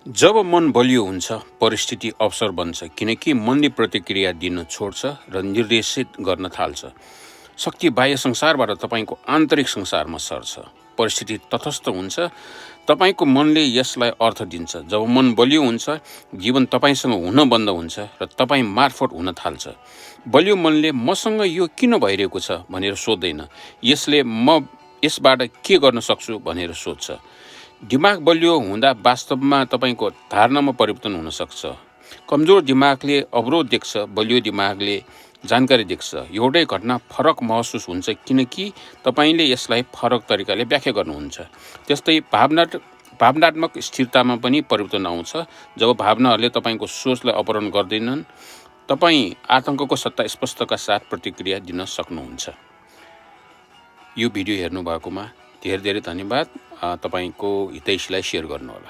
जब मन बलियो हुन्छ, परिस्थिति अवसर बन्छ, किनकि मनले प्रतिक्रिया दिन छोड्छ र निर्देशित गर्न थाल्छ। शक्ति बाह्य संसारबाट तपाईँको आन्तरिक संसारमा सर्छ। परिस्थिति तटस्थ हुन्छ, तपाईँको मनले यसलाई अर्थ दिन्छ। जब मन बलियो हुन्छ, जीवन तपाईँसँग हुन बन्द हुन्छ र तपाईँ मार्फत हुन थाल्छ। बलियो मनले मसँग यो किन भइरहेको छ भनेर सोध्दैन, यसले म यसबाट के गर्न सक्छु भनेर सोध्छ। दिमाग बलियो हुँदा वास्तवमा तपाईँको धारणामा परिवर्तन हुन सक्छ। कमजोर दिमागले अवरोध देख्छ, बलियो दिमागले जानकारी देख्छ। एउटै घटना फरक महसुस हुन्छ किनकि तपाईँले यसलाई फरक तरिकाले व्याख्या गर्नुहुन्छ। त्यस्तै भावनात्मक स्थिरतामा पनि परिवर्तन आउँछ। जब भावनाहरूले तपाईँको सोचलाई अपहरण गर्दैनन्, तपाईँ आतंकको सट्टा स्पष्टका साथ प्रतिक्रिया दिन सक्नुहुन्छ। यो भिडियो हेर्नु भएकोमा धेरै धेरै धन्यवाद। तपाईको हितैषीलाई सेयर गर्नुहोला।